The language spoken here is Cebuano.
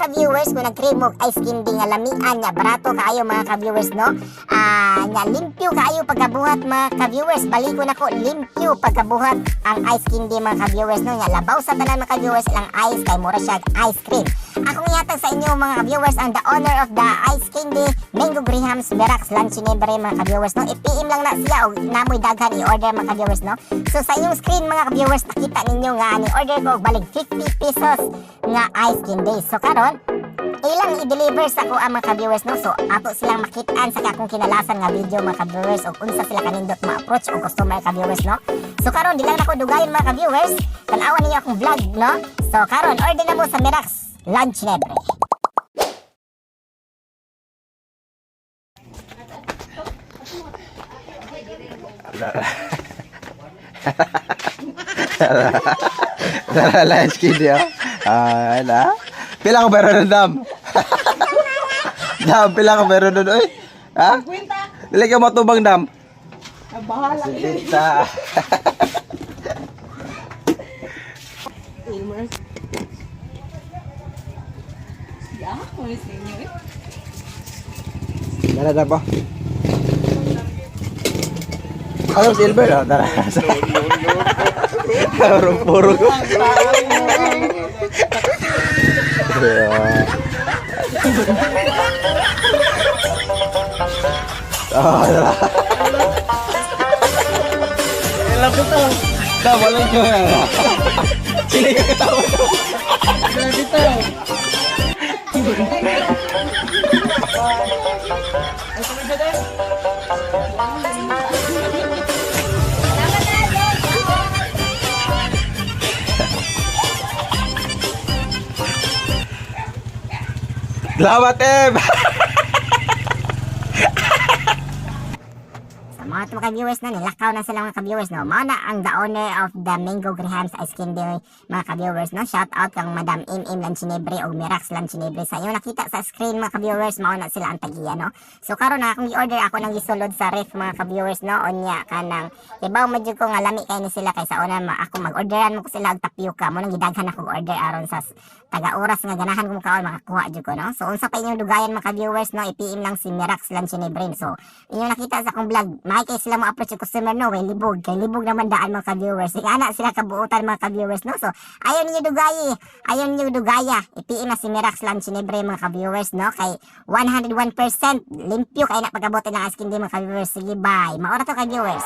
ka-viewers, kung nag-crave mo ice candy nga lamian nya barato kaayo, mga ka-viewers, no? Ah, nya limpyo kaayo pagkabuhat, mga ka-viewers. Balikon ako, limpyo pagkabuhat ang ice candy, mga ka-viewers, no? Nya labaw sa tanan, mga ka-viewers, ilang ice kay mura siya ice cream. Akong ihatag sa inyo, mga ka-viewers, ang the owner of the ice candy Mango Grahams Merax Lunchinebre, mga ka-viewers, no? I-PM lang na siya og namoy daghan i-order, mga ka-viewers, no? So sa inyong screen, mga ka-viewers, nakita ninyo nga ni order ko og balig 50 pesos nga ice candy. So karon ilang i-deliver sa ko ang mga ka-viewers, no? So ato silang makitaan sa akong kinalasan nga video, mga ka-viewers, og unsa sila kanindot ma-approach og customer, ka-viewers, no? So karon di lang nako dugayon, mga ka-viewers, tan-awan ninyo akong vlog, no? So karon order na mo sa Merax Lunch Nebre. Tara, lunch candy, oh. Ah, ala. Pila ko meron nun, Dam? Dam, pila ko meron nun, oy? Ha? Kwenta. Dili ka matubang, Dam. Ah, bahala. Sige, ta. Ilmer. Ya, kung sa inyo eh. Tara, Dam, po. Ano, silver, oh? Tara. Puro ko. Oh, tara. Alam ko to. Dam, walang ko. Sili ka katawa. Grabe to. Salamat, Em! Sa mga ito, mga viewers, no, nilakaw na sila, mga ka-viewers, no? Mao na ang the owner of the Mango Grahams Ice Candy, mga ka-viewers, no? Shout out kang Madam MM Lanchinebre o Merax Lanchinebre. Sa inyo nakita sa screen, mga ka-viewers, mao na sila ang tagiya, no? So karon na akong gi-order, ako nang gisulod sa ref, mga ka-viewers, no? Unya kanang kibaw man jud ko nga lami kay ni sila kay sa una ma ako mag-orderan mo ko sila og tapioca mo nang gidaghan ako og order aron sa taga oras nga ganahan ko kaon makakuha jud ko, no? So unsa pa inyong dugayan, mga ka-viewers, no? I-PM lang si Merax Lanchinebre. So inyo nakita sa akong vlog, may kay sila mo approach yung customer, no? Way libog kay libog naman daan, mga ka-viewers. Ingana sila kabuotan, mga ka-viewers, no? So ayaw ninyo dugayi, ayaw ninyo dugaya, i-PM na si Merax Lanchinebre, mga ka-viewers, no? Kay 101% limpyo kay na pagkabote ng ice candy, mga ka-viewers. Sige, bye, maora to, ka-viewers.